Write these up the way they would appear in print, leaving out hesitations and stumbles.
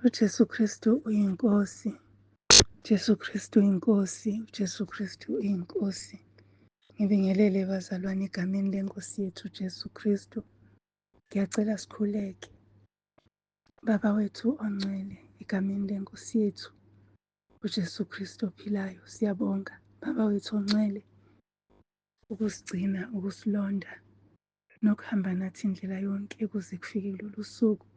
UJesu Kristu uyiNkosi. Jesu Kristu uyiNkosi. UJesu Kristu uyiNkosi. Ngibingelele bazalwane egameni lenkosi yethu uJesu Kristu. Ngiyacela sikhuleke. Baba wethu ongcwele, egameni lenkosi yethu uJesu Kristu ophilayo, siyabonga Baba wethu ongcwele ukusigcina, ukusilonda nokuhamba nathi indlela yonke kuze kufike kulolu suku.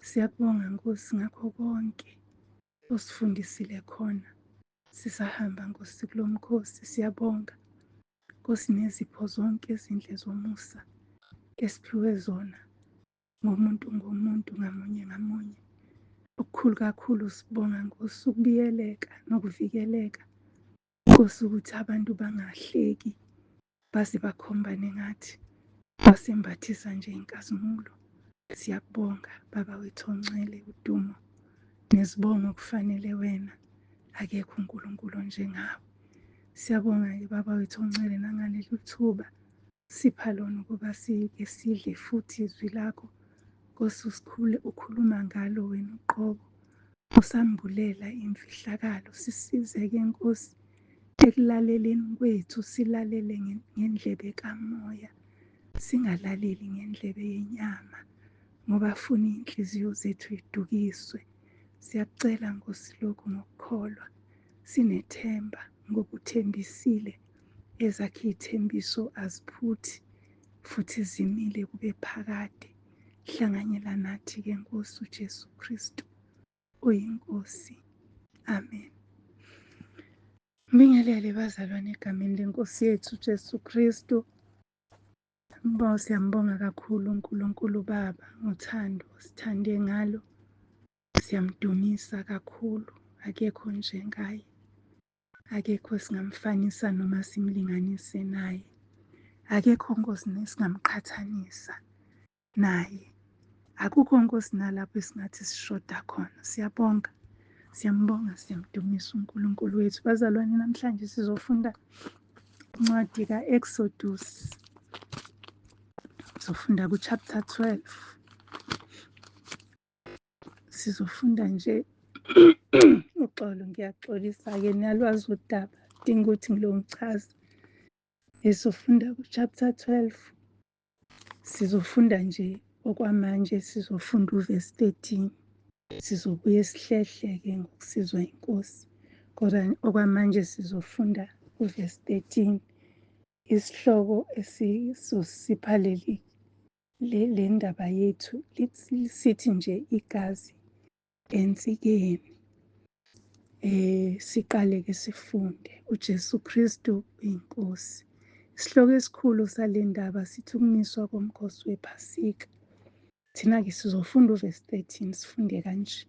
Siyakubonga Nkosi ngakho konke osifundisile khona. Sisahamba Nkosi kulo mkhosi, siyabonga Nkosi nezipho zonke ezinhle zomusa esiphiwe zona ngomuntu ngomuntu ngamunye ngamunye. Okukhulu kakhulu sibonga Nkosi ukubiyeleka nokuvikeleka Nkosi ukuthi abantu bangahleki baze bakhombane ngathi wasembathisa nje inkazimulo. Siyakubonga Baba wethu ongcwele, udumo nezibongo kufanele wena, akekho uNkulunkulu onjengawe. Siyabonga-ke Baba wethu ongcwele nangaleli thuba sipha lona ukuba sike sidle futhi izwi lakho Nkosi usikhule ukhuluma ngalo wena uqobo usambulela imfihlakalo. Sisize-ke Nkosi ekulaleleni kwethu, silalele ngendlebe kamoya, singalaleli ngendlebe yenyama ngoba funa iy'nhliziyo zethu idukiswe. Siyakucela Nkosi lokhu ngokukholwa, sinethemba ngoba uthembisile, ezakhe iy'thembiso aziphuthi futhi zimile kube phakade. Hlanganyela nathi-ke Nkosi uJesu Kristu uyiNkosi. Amen. Ngibingelele bazalwane egameni lenkosi yethu uJesu Kristu. Siyambonga kakhulu uNkulunkulu Baba ngothando sithande ngalo. Siyamdumisa kakhulu, akekho njengaye. Akekho esingamfanisa noma simlinganise naye. Akekho Nkosi esingamqhathanisa naye. Akukho Nkosi nalapho esingathi sishoda khona. Siyabonga, siyambonga, siyamdumisa uNkulunkulu wethu. Bazalwane, namhlanje sizofunda incwadi ka-Exodus. Sizofunda ku-chapter 12. Sizofunda nje uxolo, ngiyaxolisa-ke niyalwazi udaba, dinga ukuthi ngilongichaze. Sizofunda ku-chapter 12. Sizofunda nje okwamanje, sizofunda uvesi 13. Sizobuye sihlehle-ke ngokusizwa inkosi. Kodwa okwamanje sizofunda uvesi 13. Isihloko esizosipha leli le ndaba yethu sithi nje igazi ensikeni. Siqale ke sifunde uJesu Kristu uyiNkosi. Isihloko esikhulu sale ndaba sithi ukumiswa komkhosi wePhasika. Thina-ke sizofunda uvesi 13 sifunde kanje.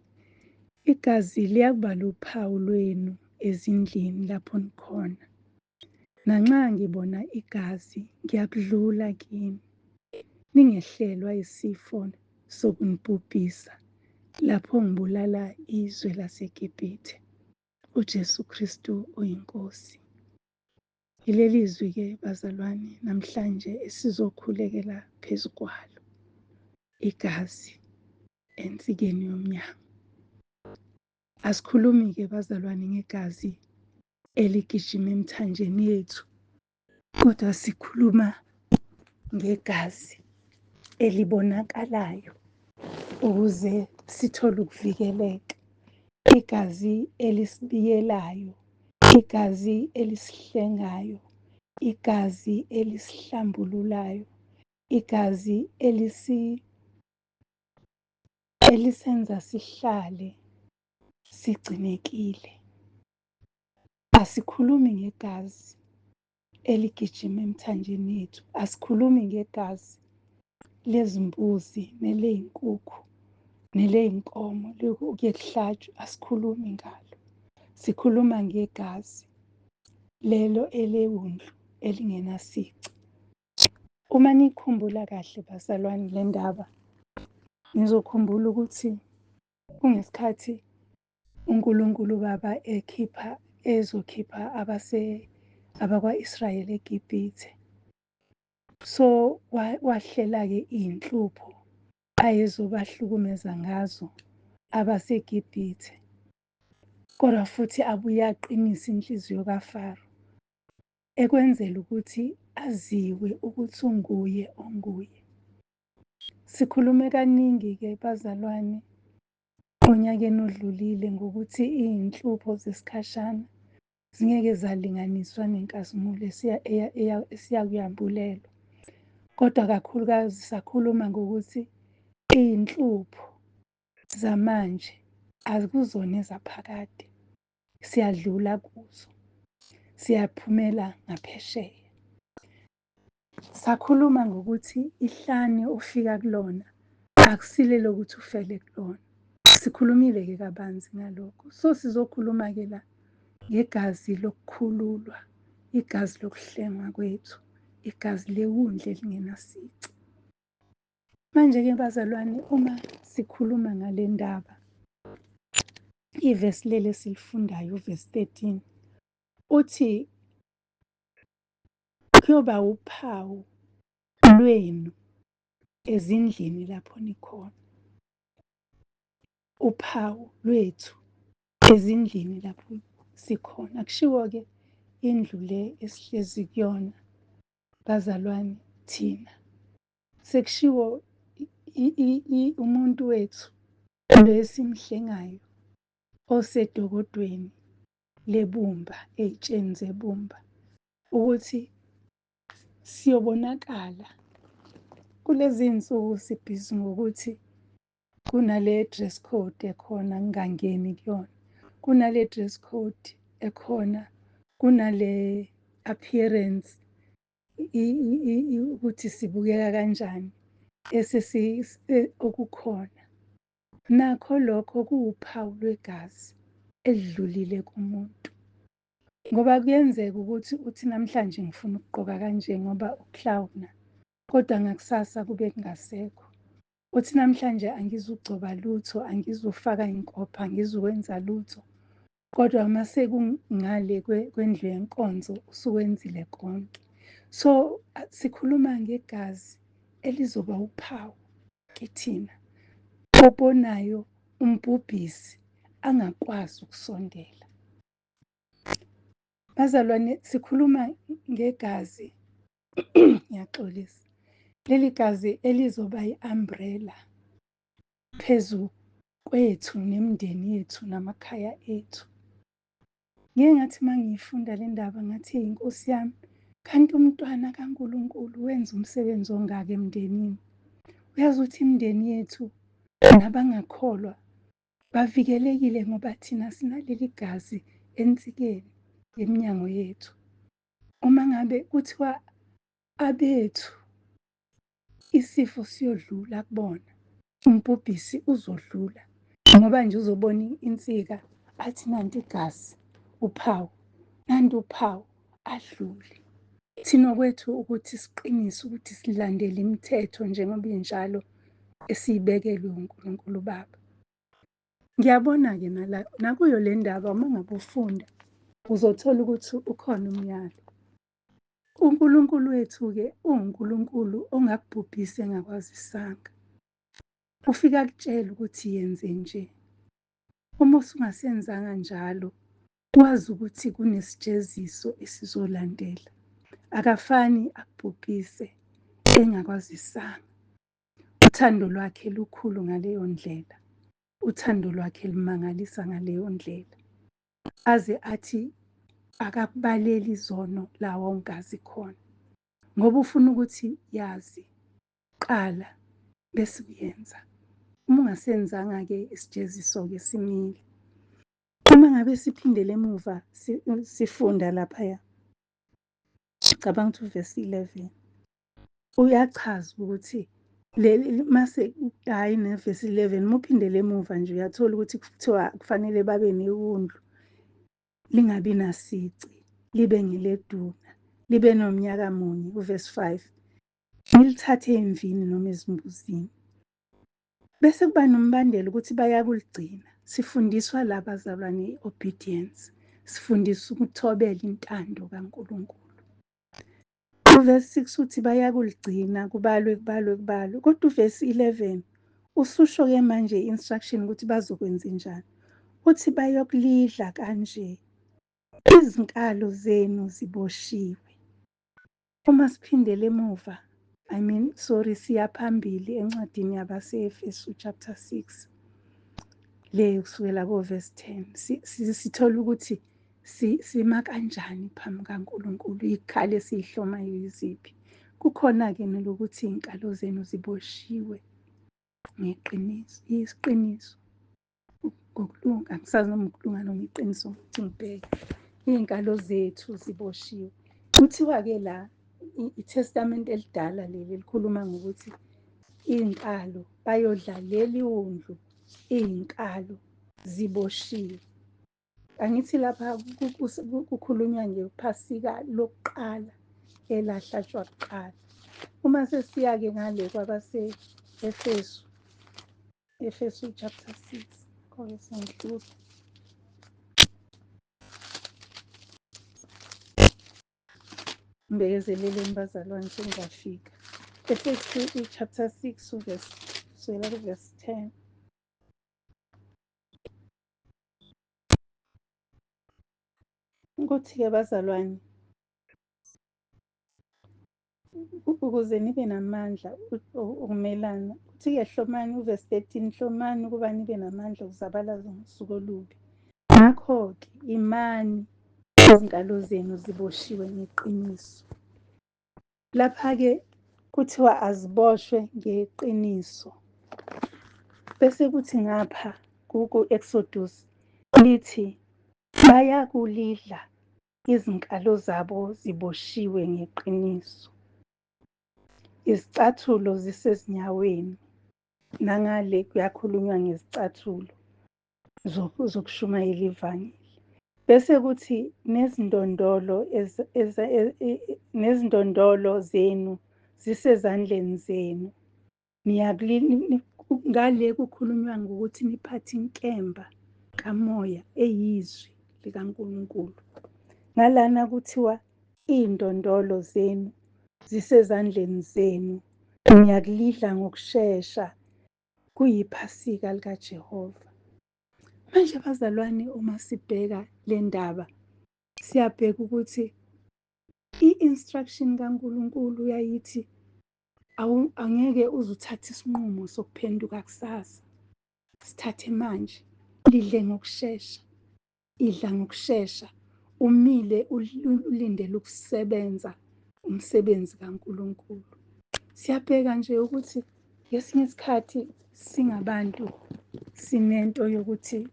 Igazi liyakuba luphawu lwenu ezindlini lapho nikhona. Nanxa ngibona igazi ngiyakudlula kini, ningehlelwa isifo sokunibhubhisa lapho ngibulala izwe laseGibhithe. UJesu Kristu uyiNkosi. Yileli zwi-ke bazalwane namhlanje esizokhulekela phezu kwalo, igazi ensikeni yomnyango. Asikhulumi-ke bazalwane ngegazi eligijima emithanjeni yethu, kodwa sikhuluma ngegazi elibonakalayo ukuze sithole ukuvikeleka, igazi elisibiyelayo, igazi elisihlengayo, igazi elisihlambululayo, igazi elisenza sihlale sigcinekile. Asikhulumi ngegazi eligijima emithanjeni yethu, asikhulumi ngegazi lezimbuzi neley'nkukhu neley'nkomo kuye kuhlatshwe, asikhulumi ngalo. Sikhuluma ngegazi lelo elewundlu elingenasici. Uma nikhumbula kahle bazalwane le ndaba, nizokhumbula ukuthi kungesikhathi uNkulunkulu Baba ekhipha ezokhipha abase abakwa-Israyeli eGibhithe. So wahlela-ke iy'nhlupho ayezobahlukumeza ngazo. abaseGibhithe, kodwa futhi abuye aqinise inhliziyo kaFaro, ekwenzela ukuthi aziwe ukuthi unguye onguye. Sikhulume kaningi-ke bazalwane onyakeni odlulile ngokuthi iy'nhlupho zesikhashana zingeke zalinganiswa nenkazimulo esiyakuyambulelwa. Kodwa kakhulukazi sakhuluma ngokuthi iy'nhlupho zamanje akuzona ezaphakade, siyadlula kuzo, siyaphumela ngaphesheya. Sakhuluma ngokuthi ihlane ofika kulona akusile lokuthi ufele kulona. Sikhulumile-ke kabanzi ngalokho. So sizokhuluma-ke la ngegazi lokukhululwa, igazi lokuhlengwa kwethu, igazi lewundlu elingenasici. Manje-ke bazalwane, uma sikhuluma ngale ndaba, ivesi leli esilifundayo, uvesi 13, uthi kuyoba uphawu lwenu ezindlini lapho nikhona. Uphawu lwethu ezindlini lapho sikhona. Kushiwo-ke indlu le esihlezi kuyona bazalwane thina. Sekushiwo umuntu wethu lo esimhlengayo osedokodweni lebumba, ey'tsheni zebumba, ukuthi siyobonakala. Kulezi iy'nsuku sibhizi ngokuthi kunale dress code ekhona ngingangeni kuyona, kunale dress code ekhona, kunale appearance ukuthi sibukeka kanjani okukhona. Nakho lokho kuwuphawu lwegazi elidlulile kumuntu. Ngoba kuyenzeka ukuthi uthi namhlanje ngifuna ukugqoka kanje ngoba uklawuna, kodwa ngakusasa kube kungasekho. Uthi namhlanje angizugcoba lutho, angizufaka inkopha, angizukwenza lutho. Kodwa uma sekungale kwendlu yenkonzo usukwenzile konke. So sikhuluma ngegazi elizoba uphawu kithina. Obonayo umbhubhisi angakwazi ukusondela. Bazalwane, sikhuluma ngegazi, ngiyaxolisa, leli gazi elizoba i-umbrella phezu kwethu nemindeni yethu namakhaya ethu. Ngike ngathi uma ngiyifunda le ndaba ngathi inkosi yami, kanti umntwana kaNkulunkulu wenza umsebenzi ongaka emndenini. Uyazi ukuthi imindeni yethu nabangakholwa bavikelekile ngoba thina sinaleli gazi ensikeni yeminyango yethu. Uma ngabe kuthiwa abethu isifo siyodlula kubona, umbhubhisi uzodlula ngoba nje uzobona insika athi nanti igazi, uphawu, nanti uphawu, adlule. Thina okwethu ukuthi siqinise ukuthi silandele imithetho njengoba injalo esiyibekelwe uNkulunkulu Baba. Ngiyabona-ke nala nakuyo le ndaba uma ngabe ufunda uzothola ukuthi ukhona umyalo. UNkulunkulu wethu-ke uwuNkulunkulu ongakubhubhisi engakwazisanga. Ufike akutshele ukuthi yenze nje. Uma usungasenzanga njalo, wazi ukuthi kunesijeziso esizolandela. Akafani akubhubhise engakwazisanga. Uthando lwakhe lukhulu ngaleyo ndlela. Uthando lwakhe lumangalisa ngaleyo ndlela. Aze athi akakubaleli izono la wawungazi khona. Ngoba ufuna ukuthi yazi qala bese uyenza. Uma ungasenzanga-ke isijeziso-ke simile. Uma ngabe siphindele emuva sifunda laphaya, ngicabanga ukuthi uvesi 11 uyachaza ukuthi mase hhayi nevesi 11 uma uphindele emuva nje uyathola ukuthi kuthiwa kufanele babe newundlu lingabi nasici libe ngeleduna libe nomnyaka munye uvesi 5 nilithathe emvini noma ezimbuzini. Bese kuba nombandela ukuthi bayakuligcina. Sifundiswa la bazalwane i-obedience, sifundiswa ukuthobela intando kaNkulunkulu. Uvesi 6 uthi bayakuligcina kubalwe kubalwe kubalwe, kodwa uvesi 11 Ususho-ke manje i-instruction ukuthi bazokwenzenjani. Uthi bayokulidla kanje, izinkalo zenu ziboshiwe. Uma siphindela emuva, I mean sorry, siya phambili encwadini yabaseEfesu chapter 6 le kusukela ko-verse 10, sithola ukuthi sima kanjani phambi kaNkulunkulu, iy'khali esiy'hlomayo yiziphi. Kukhona-ke nolokuthi iy'nkalo zenu ziboshiwe ngeqiniso, isiqiniso ngokulunga, angisazi noma ukulunga noma iqiniso ukuthi ngibheke. Iy'nkalo zethu ziboshiwe. Kuthiwa-ke la iTestamente elidala leli elikhuluma ngokuthi iy'nkalo bayodla leli wundlu iy'nkalo ziboshiwe. Angithi lapha kukhulunywa ngePhasika lokuqala elahlatshwa kuqala. Uma sesiya-ke ngale kwabase-Efesu, Efesu chapter 6, khona sengidlula. Ngibekezeleleni bazalwane sengizafika. Efesu chapter 6 uverse, kusukela kuverse 10. Ukuthi-ke bazalwane, ukuze nibe namandla ukumelana, kuthi-ke hlomani, uvesi 13, hlomani ukuba nibe namandla okuzabalaza ngosuku olubi. Ngakho-ke imani, izingalo zenu ziboshiwe ngeqiniso. Lapha-ke kuthiwa aziboshwe ngeqiniso. Bese kuthi ngapha ku-Exodus lithi bayakulidla izinkalo zabo ziboshiwe ngeqiniso. Izicathulo zisezinyaweni. Nangale kuyakhulunywa ngezicathulo zokushumayela ivangeli. Bese kuthi nezindondolo nezindondolo zenu zisezandleni zenu. Ngale kukhulunywa ngokuthi niphathe inkemba kamoya eyizwi likaNkulunkulu. Ngalana kuthiwa iy'ndondolo zenu zisezandleni zenu, niyakulidla ngokushesha, kuyiPhasika likaJehova. Manje bazalwane, uma sibheka le ndaba, siyabheka ukuthi i-instruction kaNkulunkulu yayithi angeke uze uthathe isinqumo sokuphenduka kusasa, sithathe manje, lidle ngokushesha, idla ngokushesha, umile ulindele ukusebenza umsebenzi kaNkulunkulu. Siyabheka nje ukuthi ngesinye isikhathi singabantu sinento yokuthi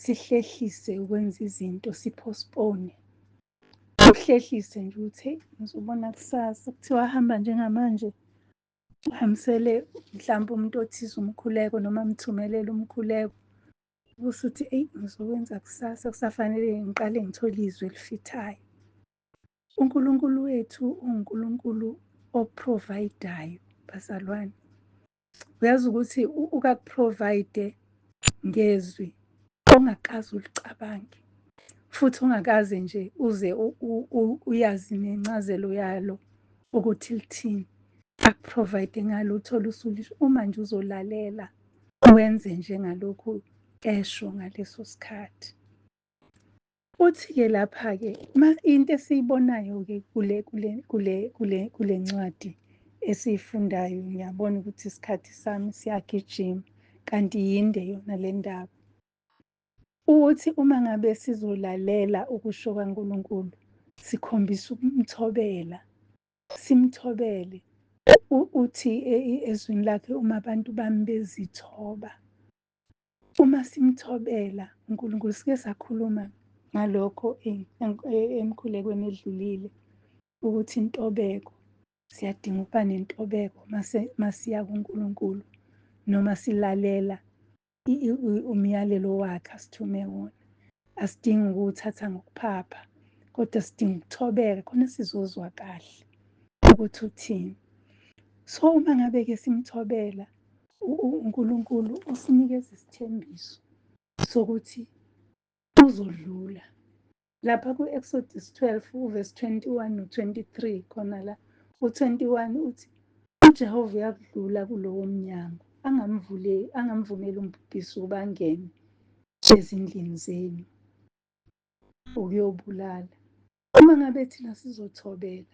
sihlehlise ukwenza izinto, siphostpone. Uhlehlise nje ukuthi hey, ngizobona kusasa, kuthiwa hamba njengamanje uhambisele mhlawumbe umuntu othize umkhuleko noma mthumelele umkhuleko, usuthi eyi ngizokwenza kusasa, kusafanele ngiqale ngithole izwi elifithayo. UNkulunkulu wethu uNkulunkulu oprovidayo bazalwane. Uyazi ukuthi ukakuprovide ngezwi ongakaze ulicabange futhi ongakaze nje uze uyazi nencazelo yalo ukuthi lithini, akuprovide ngalo uthole usulisho uma nje uzolalela wenze njengalokhu esho ngaleso sikhathi. Uthi-ke lapha-ke into esiyibonayo-ke kule kule kule kule kule ncwadi esiyifundayo, ngiyabona ukuthi isikhathi sami siyagijima kanti yinde yona le ndaba. Ukuthi uma ngabe sizolalela ukusho kaNkulunkulu, sikhombisa ukumthobela, simthobele. Uthi ezwini lakhe uma abantu bami bezithoba, uma simthobela uNkulunkulu, sike sakhuluma ngalokho emkhulekweni edlulile ukuthi intobeko, siyadinga ukuba nentobeko masiya kuNkulunkulu noma silalela umyalelo wakhe asithume wona. Asidingi ukuwuthatha ngokuphapha, kodwa sidinga ukuthobeka khona sizozwa kahle ukuthi uthini. So uma ngabe-ke simthobela uNkulunkulu usinikeza isithembiso sokuthi uzodlula. Lapha ku-Exodus 12 uverse 21 no-23 khona la, u-21 uthi UJehova uyakudlula kulowo mnyango, angamvuleli, angamvumeli umbhubhisi ukuba angene ezindlini zenu ukuyobulala. Uma ngabe thina sizothobela,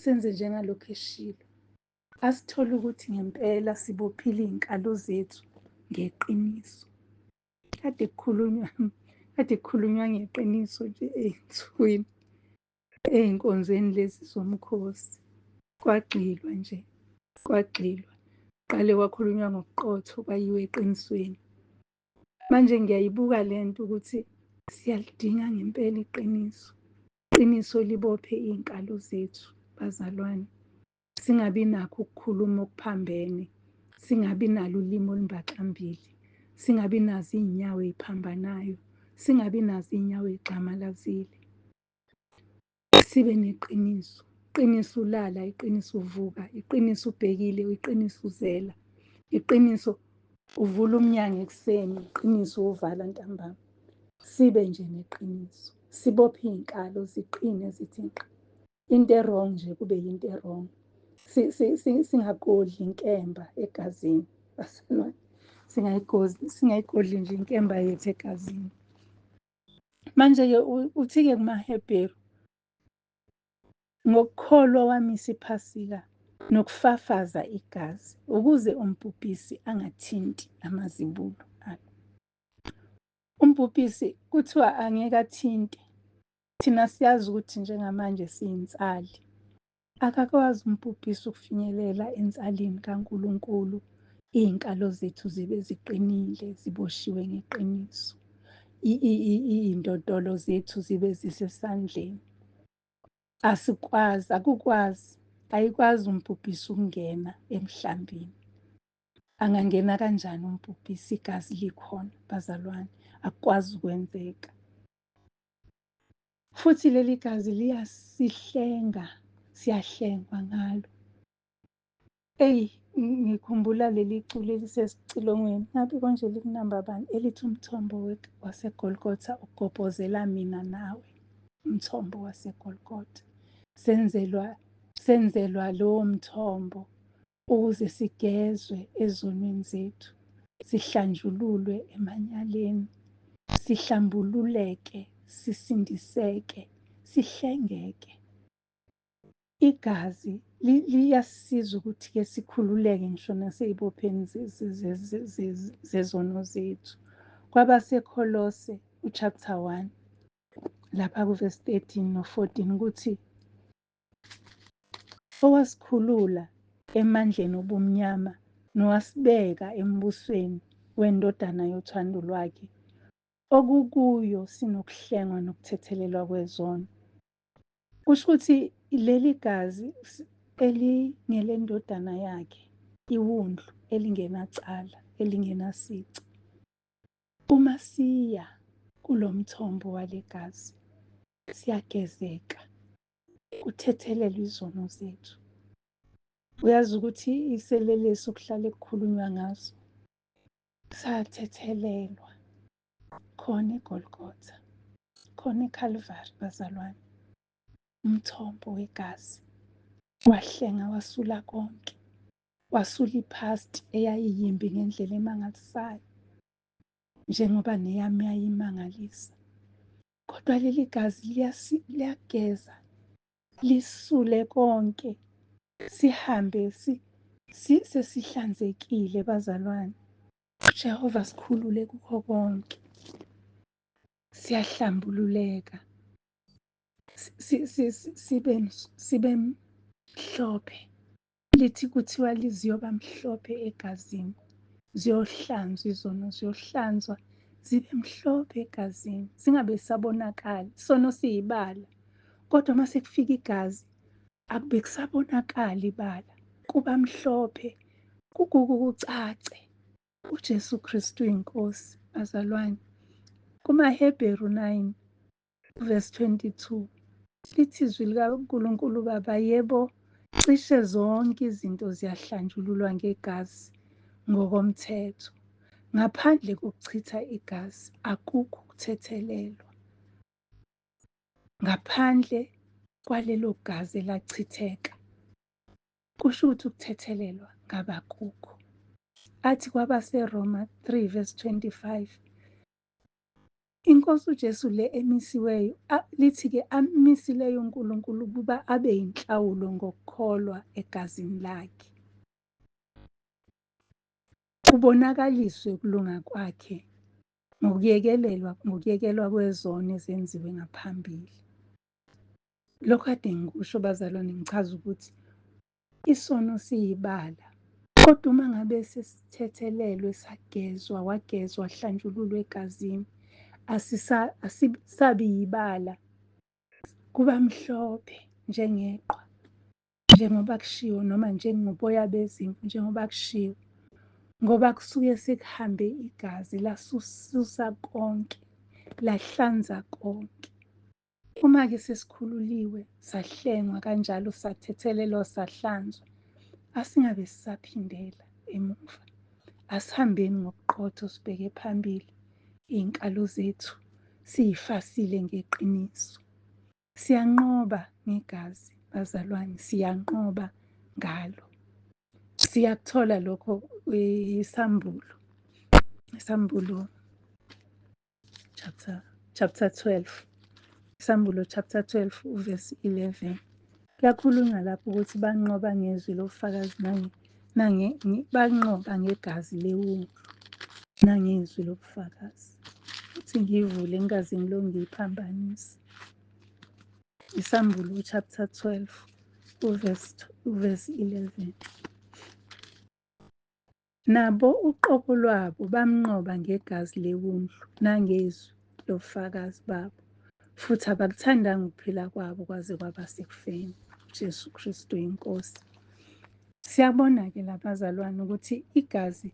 senze njengalokhu eshilo, asithole ukuthi ngempela sibophile iy'nkalo zethu ngeqiniso. Kade kukhulunywa, kade kukhulunywa ngeqiniso nje ey'nsukwini, ey'nkonzweni lezi zomkhosi. Kwagxilwa nje, kwagxilwa. Kuqale kwakhulunywa ngobuqotho kwayiwa eqinisweni. Manje ngiyayibuka le nto ukuthi siyalidinga ngempela iqiniso. Iqiniso libophe iy'nkalo zethu bazalwane. Singabi nakho ukukhuluma okuphambene, singabi nalo ulimi olumbaxambili, singabi nazo iy'nyawo ey'phambanayo, singabi nazo iy'nyawo ey'gxamalazile. Sibe neqiniso. Iqiniso ulala, iqiniso uvuka, iqiniso ubhekile, iqiniso uzela, iqiniso uvula umnyango ekuseni, iqiniso uvala ntambama. Sibe nje neqiniso, sibophe iy'nkalo ziqine zithi nqa. Into e-wrong nje kube yinto e-wrong. Singagodli inkemba egazini, bazalwane. Singayigodli, singayigodli nje inkemba yethu egazini. Manje-ke uthi-ke kumaHebheru, ngokukholwa wamisa iPhasika nokufafaza igazi ukuze umbhubhisi angathinti amazibulo alo. Umbhubhisi kuthiwa angeke athinte. Thina siyazi ukuthi njengamanje siyinsali. Akakwazi umbhubhisi ukufinyelela ensalini kaNkulunkulu, iy'nkalo zethu zibe ziqinile, ziboshiwe ngeqiniso. Iy'ndodolo zethu zibe zisesandleni. Asikwazi, akukwazi, ayikwazi umbhubhisi ukungena emhlambini. Angangena kanjani umbhubhisi igazi likhona, bazalwane? Akukwazi ukwenzeka. Futhi leli gazi liyasihlenga, siyahlengwa ngalo. Eyi, ngikhumbula leli culo elisesicilongweni, ngabe konje likunamba bani, elithi umthombo waseGolgotha ugobhozela mina nawe, umthombo waseGolgotha. Senzelwa, senzelwa lowo mthombo ukuze sigezwe ezonweni zethu, sihlanjululwe emanyaleni, sihlambululeke, sisindiseke, sihlengeke. Igazi liyasisiza ukuthi-ke sikhululeke ngisho nasey'bopheni zezono zethu. KwabaseKholose u-chapter 1 lapha kuvesi 13 no-14 ukuthi owasikhulula emandleni obumnyama nowasibeka embusweni weNdodana yothando lwakhe, okukuyo sinokuhlengwa nokuthethelelwa kwezono. Kusho ukuthi leli gazi elingelendodana yakhe, iwundlu elingenacala, elingenasici. Uma siya kulo mthombo walegazi, siyagezeka, kuthethelelwe izono zethu. Uyazi ukuthi iselelesi okuhlale kukhulunywa ngaso sathethelelwa khona eGolgotha, khona eCalvary bazalwane. Umthombo wegazi wahlenga wasula konke, wasula i-past eyayiyimbi ngendlela emangalisayo, njengoba neyami yayimangalisa. Kodwa leli gazi liyageza, lisule konke, sihambe sesihlanzekile bazalwane. UJehova sikhulule kukho konke. Siyahlambululeka. Sibe sibe mhlophe. Lithi kuthiwa liziyoba mhlophe egazini. Ziyohlanzwa izono, ziyohlanzwa zibe mhlophe egazini, zingabe zisabonakala. Isono siyibala, kodwa uma sekufika igazi akube kusabonakala ibala, kuba mhlophe, kucace. UJesu Kristu inkosi, bazalwane. KumaHebheru 9 verse 22 lithi izwi likaNkulunkulu Baba, yebo, cishe zonke izinto ziyahlanjululwa ngegazi ngokomthetho. Ngaphandle kokuchitha igazi akukho ukuthethelelwa. Ngaphandle kwalelo gazi elachitheka. Kusho ukuthi ukuthethelelwa ngabakukho. Athi kwabaseRoma 3 verse 25, iNkosi uJesu le emisiweyo, lithi-ke amisileyo uNkulunkulu ukuba abe yinhlawulo ngokukholwa egazini lakhe. Kubonakaliswe ukulunga kwakhe ngokuyekelelwa, ngokuyekelwa kwezono ezenziwe ngaphambili. Lokhu kade ngikusho bazalwane, ngichaza ukuthi isono siyibala, kodwa uma ngabe sesithethelelwe, sagezwa, wagezwa, wahlanjululwa egazini, asisabi yibala, kuba mhlophe njengeqhwa, njengoba kushiwo, noma njengoboya bezimvu, njengoba kushiwo, ngoba kusuke sekuhambe igazi lasusa konke, lahlanza konke. Uma-ke sesikhululiwe, sahlengwa kanjalo, sathethelelwa, sahlanzwa, asingabe sisaphindela emuva. Asihambeni ngobuqotho, sibheke phambili, iy'nkalo zethu siyifasile ngeqiniso. Siyanqoba ngegazi, bazalwane, siyanqoba ngalo. Siyakuthola lokho isambulo. Isambulo chapter 12. Isambulo chapter 12 verse 11. Kuyakhulunywa lapho ukuthi banqoba ngezwi lobufakazi banqoba ngegazi lewundlu nangezwi lobufakazi. Futhi ngiyivule ngingaze ngilokhu ngiyiphambanise. Isambulo chapter 12 uverse 11. Nabo uqobo lwabo bamnqoba ngegazi lewundlu nangezwi lobufakazi babo, futhi abakuthandanga ukuphila kwabo kwaze kwaba sekufeni. Jesu Kristu iNkosi. Siyabona-ke la bazalwane ukuthi igazi,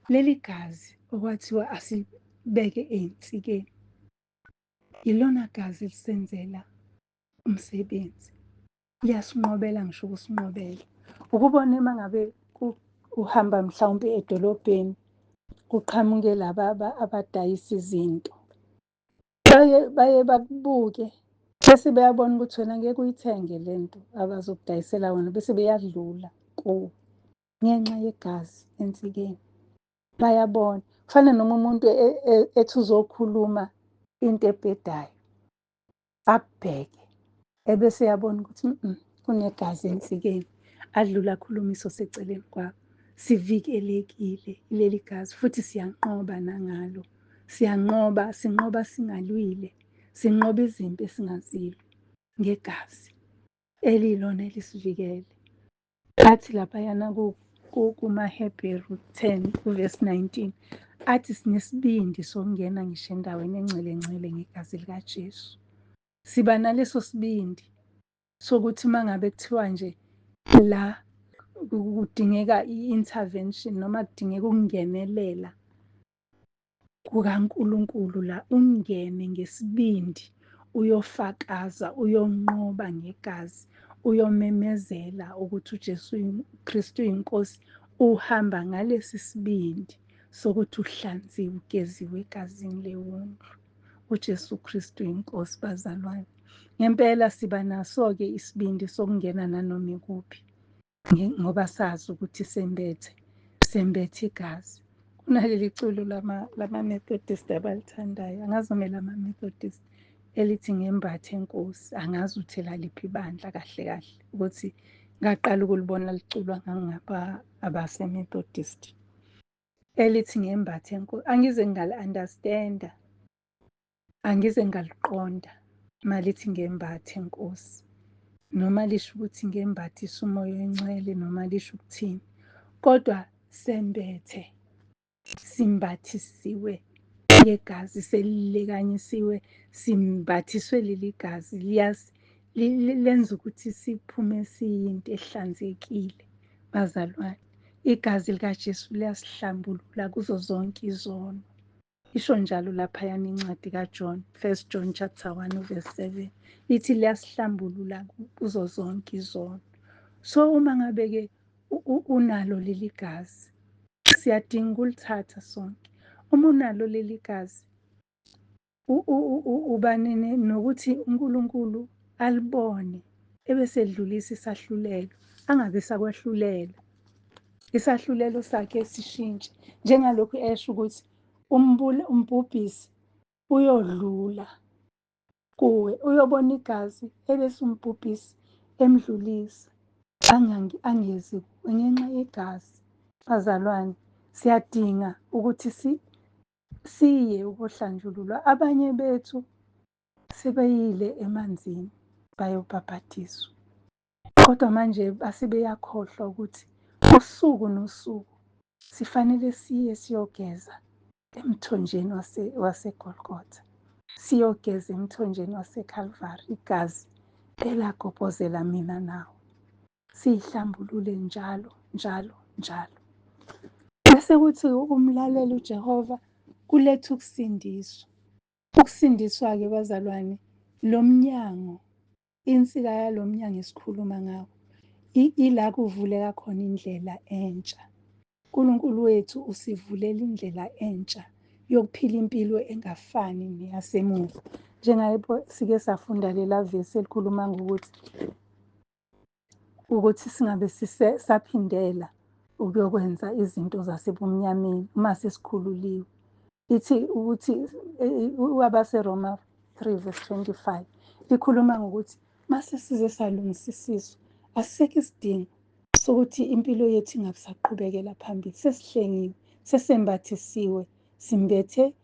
leli gazi okwathiwa asilibeke ey'nsikeni, ilona gazi elisenzela umsebenzi. Liyasinqobela ngisho ukusinqobela. Ukubona uma ngabe uhamba mhlawumpe edolobheni, kuqhamuke laba abadayisa izinto. Baye bakubuke, bese beyabona ukuthi wena ngeke uyithenge le nto abazokudayisela wona, bese beyadlula kuwe ngenxa yegazi ensikeni. Bayabona. Kufana noma umuntu ethi uzokhuluma into ebhedayo, akubheke, ebese eyabona ukuthi kunegazi ensikeni, adlule akhulume isoseceleni kwakho. Sivikelekile leli gazi futhi siyanqoba nangalo. Siyanqoba, sinqoba singalwile, sinqoba izimpi esingazilwi ngegazi elilona elisivikele. Athi laphayana kumaHebheru 10 kuvesi 19, athi sinesibindi sokungena ngisho endaweni engcwele ngcwele ngegazi likaJesu. Siba naleso sibindi sokuthi uma ngabe kuthiwa nje la kudingeka i-intervention noma kudingeka ukungenelela kukaNkulunkulu la, ungene ngesibindi uyofakaza, uyonqoba ngegazi, uyomemezela ukuthi uJesu Kristu uyiNkosi. Uhamba ngalesi sibindi sokuthi uhlanziwe, ugeziwe egazini lewundlu. uJesu Kristu iNkosi, bazalwane. Ngempela siba naso-ke isibindi sokungena nanoma ikuphi, ngoba sazi ukuthi sembethe igazi. Kunaleli culo lama-Methodist abalithandayo, angazi noma elama-Methodist, elithi ngembathe Nkosi. Angazi ukuthi elaliphi ibandla kahle kahle, ukuthi ngaqala ukulibona liculwa ngangaba abase-Methodist. Elithi ngembathe Nkosi, angize ngali-understand-a, angize ngaliqonda malithi ngembathe Nkosi, noma lisho ukuthi ngembathisa uMoya oNgcwele, noma lisho ukuthini, kodwa sembethe, simbathisiwe ngegazi, selilekanyisiwe, simbathiswe leli gazi, lenza ukuthi siphume siyinto ehlanzekile, bazalwane. Igazi likaJesu liyasihlambulula kuzo zonke izono. Isho njalo laphayana incwadi kaJohn, 1 John chapter 1 verse 7, ithi liyasihlambulula kuzo zonke izono. So uma ngabe-ke unalo leli gazi, siyadinga ukulithatha sonke. Uma unalo leli gazi, uba nokuthi uNkulunkulu alibone ebese edlulisa isahlulelo, angabe sakwahlulela. Isahlulelo sakhe sishintshe njengalokhu esho ukuthi umbhubhisi uyodlula kuwe, uyobona igazi ebese umbhubhisi emdlulisa angezi kuwe ngenxa yegazi. Bazalwane, siyadinga ukuthi siye ukuhlanjululwa. Abanye bethu sebeyile emanzini bayobhabhadiswa, kodwa manje basebeyakhohlwa ukuthi usuku nosuku sifanele siye siyogeza emthonjeni waseGolgotha, siyogeza emthonjeni waseCalvary, igazi elagobhozela mina nawe, siyihlambulule njalo njalo njalo. Bese kuthi ukumlalela uJehova kuletha ukusindiswa. Ukusindiswa-ke bazalwane, lo mnyango, insika yalo mnyango esikhuluma ngawo, ila kuvuleka khona indlela entsha. uNkulunkulu wethu usivulela indlela entsha yokuphila impilo engafani neyasemuva. Njengalapho sike safunda lela vesi elikhuluma ngokuthi ukuthi singabe saphindela ukuyokwenza izinto zasebumnyameni uma sesikhululiwe. Ithi ukuthi abaseRoma 3 verse 25 likhuluma ngokuthi mase size salungisisiswa asisekho isidingo sokuthi impilo yethu ingabisaqhubekela phambili. Sesihlengiwe, sesembathisiwe, simbethe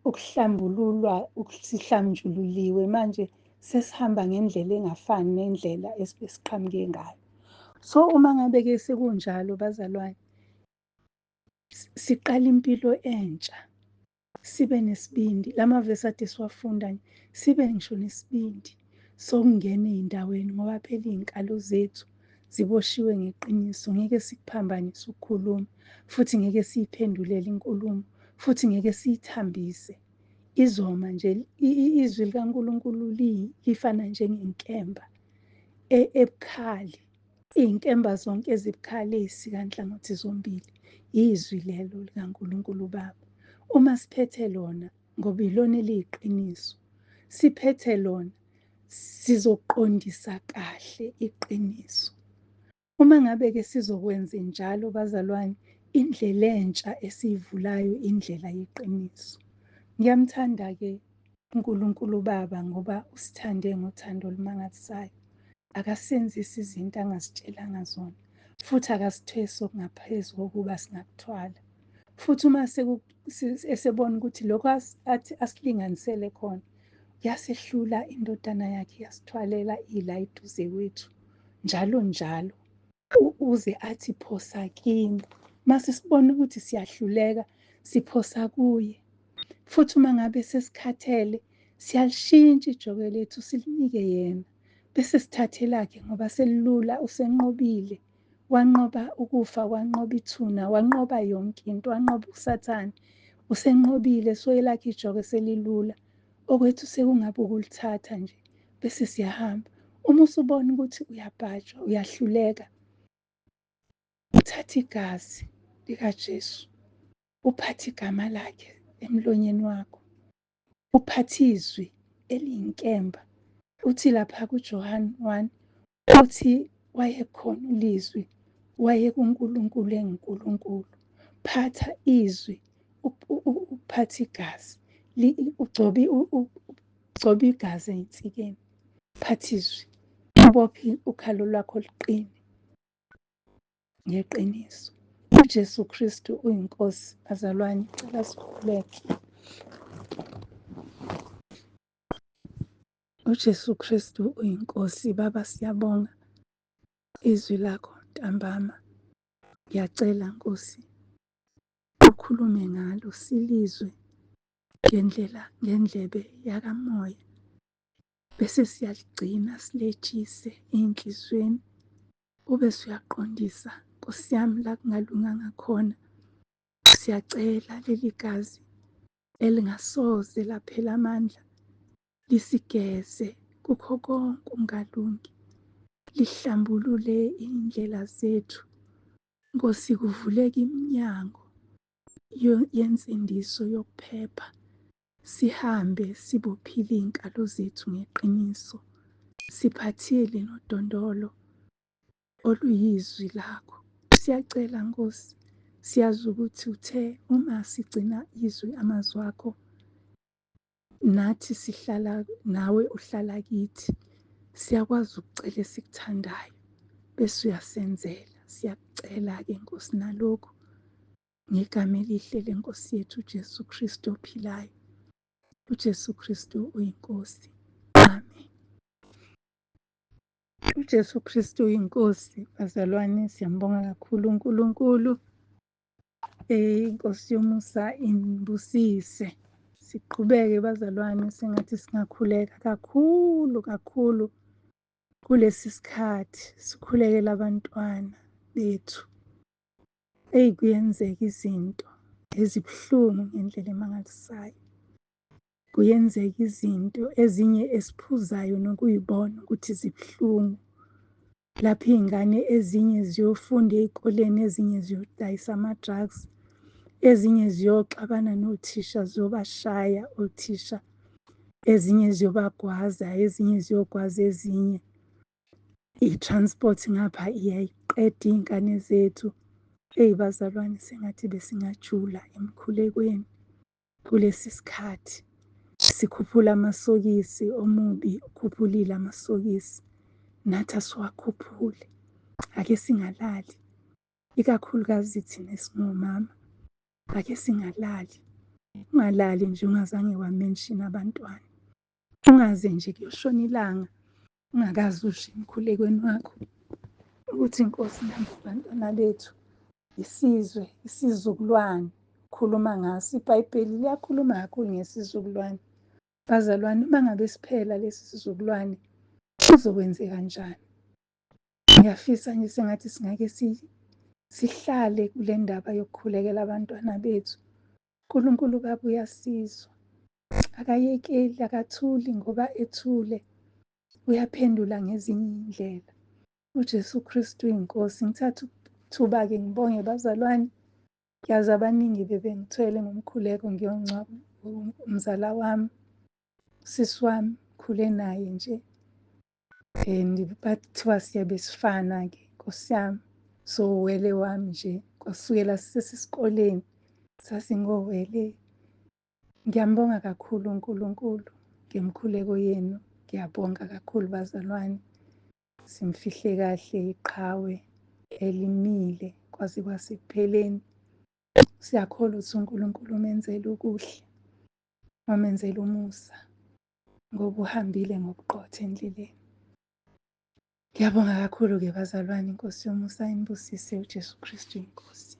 ukuhlambululwa, sihlanjululiwe manje sesihamba ngendlela engafani nendlela esiqhamuke ngayo. So uma ngabe-ke sekunjalo bazalwane, siqala impilo entsha, sibe nesibindi. La mavesi ade siwafunda nje, sibe ngisho nesibindi sokungena ey'ndaweni ngoba phela iy'nkalo zethu ziboshiwe ngeqiniso. Ngeke sikuphambanise ukukhuluma, futhi ngeke siyiphendulele inkulumo, futhi ngeke siyithambise. Izoma nje izwi likaNkulunkulu lifana njengenkemba ebukhali. Iy'nkemba zonke ezibukhali ey'sika nhlangothi zombili, izwi lelo likaNkulunkulu uBaba. Uma siphethe lona, ngoba ilona eliyiqiniso, siphethe lona, sizoqondisa kahle iqiniso. Uma ngabe-ke sizokwenza njalo bazalwane, indlela entsha esiyivulayo indlela yeqiniso. Ngiyamthanda-ke uNkulunkulu uBaba ngoba usithande ngothando olumangalisayo. Akasenzisi izinto angasitshelanga zona, futhi akasithwesi okungaphezu kokuba singakuthwala. Futhi uma esebona ukuthi lokho athi asilinganisele khona, yasehlula indodana yakhe yasithwalela ila eduze kwethu njalo njalo, uze athi phosa kimi. Mase sibona ukuthi siyahluleka, siphosa kuye. Futhi uma ngabe sesikhathele, siyalishintsha ijoke lethu silinike yena, bese sithathe elakhe ngoba selilula, usenqobile. Wanqoba ukufa, wanqoba ithuna, wanqoba yonke into, wanqoba uSathane. Usenqobile, so elakhe ijoke selilula. Okwethu sekungabe ukulithatha nje bese siyahamba. Uma usubona ukuthi uyabhajwa, uyahluleka, uthatha igazi likaJesu, uphathe igama lakhe emlonyeni wakho, uphathe izwi eliyinkemba. Uthi lapha kuJohane 1, uthi wayekhona ulizwi, wayekuNkulunkulu enguNkulunkulu. Phatha izwi, uphathe igazi, ugcobe ugcobe igazi ey'nsikeni. Phatha izwi, ubophe ukhalo lwakho luqine ngeqiniso. UJesu Kristu uyiNkosi, bazalwane, cela sikhuleke. UJesu Kristu uyiNkosi. Baba, siyabonga izwi lakho ntambama. Ngiyacela Nkosi ukhulume ngalo silizwe ngendlela ngendlebe yakamoya, bese siyaligcina siletshise ey'nhliziyweni, ube suyaqondisa Nkosi yami la kungalunganga khona. Siyacela leli gazi elingasoze laphela amandla lisigeze kukho konke okungalungi, lihlambulule iy'ndlela zethu. Nkosi, kuvuleke iminyango yensindiso yokuphepha, sihambe sibophile iy'nkalo zethu ngeqiniso, siphathile nodondolo. oluyizwi lakho. Siyacela Nkosi, siyazi ukuthi uthe uma sigcina izwi amazwi akho, nathi sihlala nawe uhlala kithi. Siyakwazi ukucela esikuthandayo bese uyasenzela. Siyakucela-ke Nkosi nalokhu ngegama elihle leNkosi yethu uJesu Kristu ophilayo. UJesu Kristu uyiNkosi. Amen. UJesu Kristu uyiNkosi. Bazalwane, siyambonga kakhulu uNkulunkulu. Inkosi yomusa inibusise. Siqhubeke bazalwane, sengathi singakhuleka kakhulu kakhulu kulesi sikhathi, sikhulekele abantwana bethu. Eyi, kuyenzeka izinto ezibuhlungu ngendlela emangalisayo. Kuyenzeka izinto ezinye esiphuzayo nokuyibona ukuthi zibuhlungu. Lapho iy'ngane ezinye ziyofunda ey'koleni, ezinye ziyodayisa ama-drugs, ezinye ziyoxabana nothisha, ziyobashaya othisha, ezinye ziyobagwaza, ezinye ziyogwaza ezinye. I-transport ngapha iyayiqeda iy'ngane zethu. Eyi bazalwane, sengathi besingajula emkhulekweni kulesi sikhathi. Sikhuphula amasokisi, omubi ukhuphulile amasokisi, nathi asiwakhuphule. Ake singalali, ikakhulukazi thina esingomama, ake singalali. Ungalali nje ungazange wa-mention abantwana. Ungaze nje kuyoshona ilanga ungakaze usho emkhulekweni wakho ukuthi Nkosi namba abantwana bethu, isizwe, isizukulwane, khuluma ngaso. IBhayibheli liyakhuluma kakhulu ngesizukulwane. Bazalwane, uma ngabe siphela lesi sizukulwane, kuzokwenzeka kanjani? Ngiyafisa nje sengathi singake sihlale kule ndaba yokukhulekela abantwana bethu. uNkulunkulu Baba uyasizwa. Akayekeli, akathuli ngoba ethule. Uyaphendula ngezinye iy'ndlela. UJesu Kristu uyiNkosi. Ngithatha ithuba-ke ngibonge bazalwane. Ngiyazi abaningi bebengithwele ngomkhuleko ngiyongcwaba umzala wami, usisi wami, ngikhule naye nje. And bathiwa siyabe sifana-ke, Nkosi yami. So wele wami nje, kwasukela sisesikoleni sasingowele. Ngiyambonga kakhulu uNkulunkulu ngemikhuleko yenu. Ngiyabonga kakhulu bazalwane. Simfihle kahle iqhawe elimile kwaze kwasekupheleni. Siyakholwa ukuthi uNkulunkulu umenzele okuhle, wamenzela umusa ngoba uhambile ngobuqotho endleleni. Ngiyabonga kakhulu-ke bazalwane, iNkosi yomusa inibusise, uJesu Kristu iNkosi.